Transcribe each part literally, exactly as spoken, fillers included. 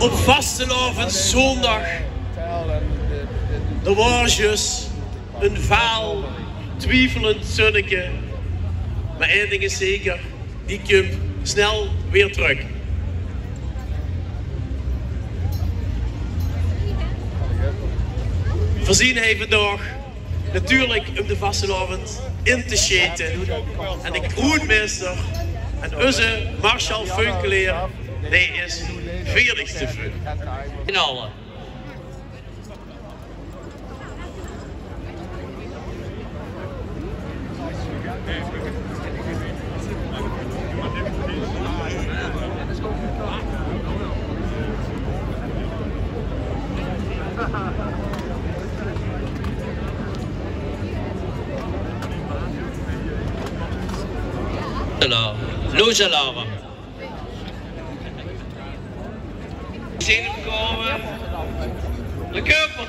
Op vastelaoveszóndig, d'r waor zjus ein vaal, twiefelend zunneke. Mer ein ding is zeker, die kump snel weer trök. Veer zien hei vandaag natuurlik um de vastelaovend in te sjete. En de kroenmeister en eus Marshall Funkeleer, dae is veerdig te vun. In alle. Alarm. Loesalarm. Zien 'm kómme. De Kumper.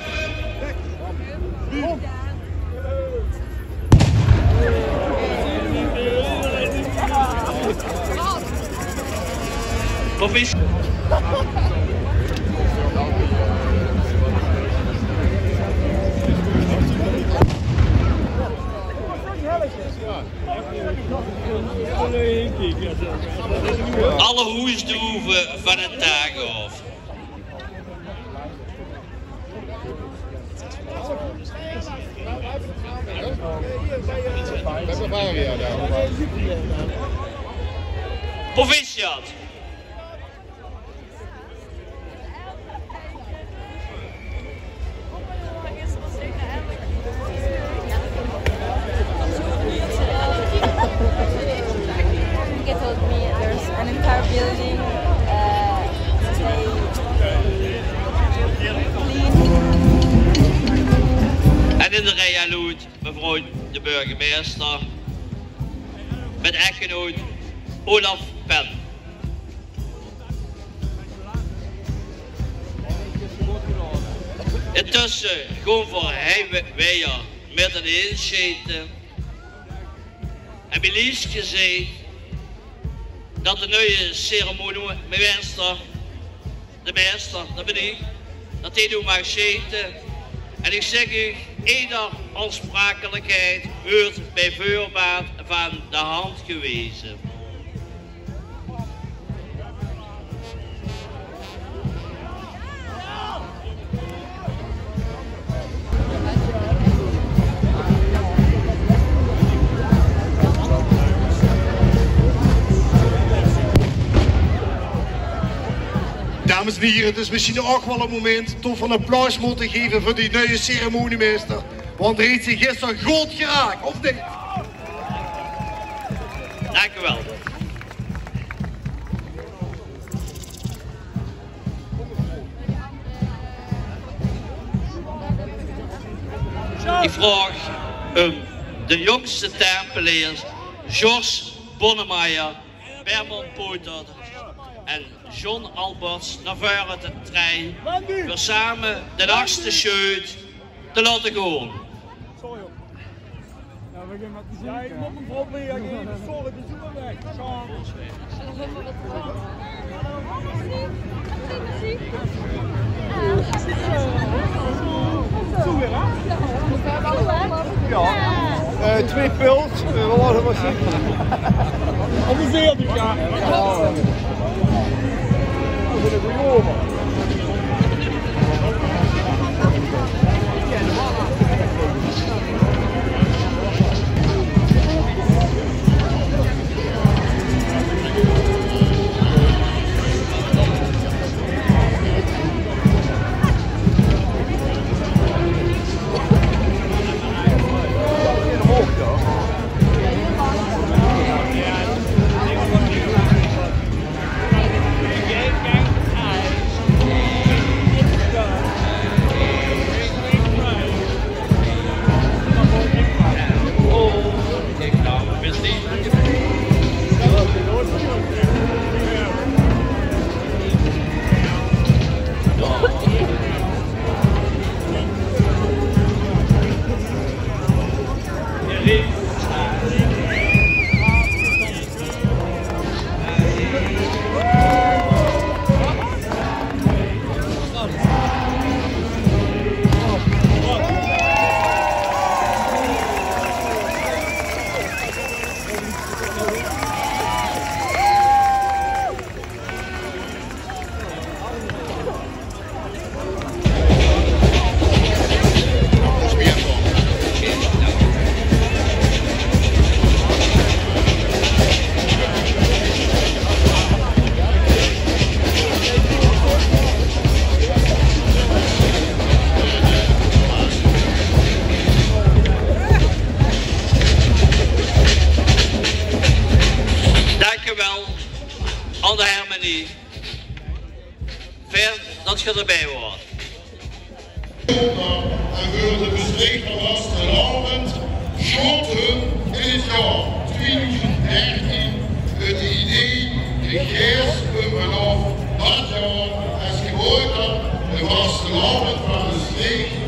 Of is Alle hoesdroeve van 't daak aof. Proficiat. He told me there's an entire building, uh, they, they clean. En in de rij loept mevrouw de burgemeister mit echtgenoot Olaf Pen. Intösse gaon veer hei we-, wiejer mit 't insjete. En mien Lieske zeet det de nuje ceremoniemeister, de meister, det bin ich, det hae noe maag sjete. En ich zèk uch, eder aansprakelikheid weurt bie veurbaat van de hand geweze. Dames en hiere, 't is mesjien ouch waal 't moment det veer 'n applaus mótte gaeve veur die nuje ceremoniemeister. Want hae haet zich gister good geraak, of neet? Dank u wel. Ich vraog um de jóngste Tempeleers, Jos Bonnemeijer, Berman Poter en John Alberts nao veure te trèkke, veur same de achste sjeut te laote gaon. Jao. Eh, twee pils, eh, wat waor 't, waor 't? Amuseer dich, jao. Jao. Wat geer d'rbie waort. En veur de Mestreechter vastelaovend sjoot hun in 't jaor tweeduizend dertien 't idee de geis um vanaaf dat jaor es gebäöter de vastelaovend van Mestreech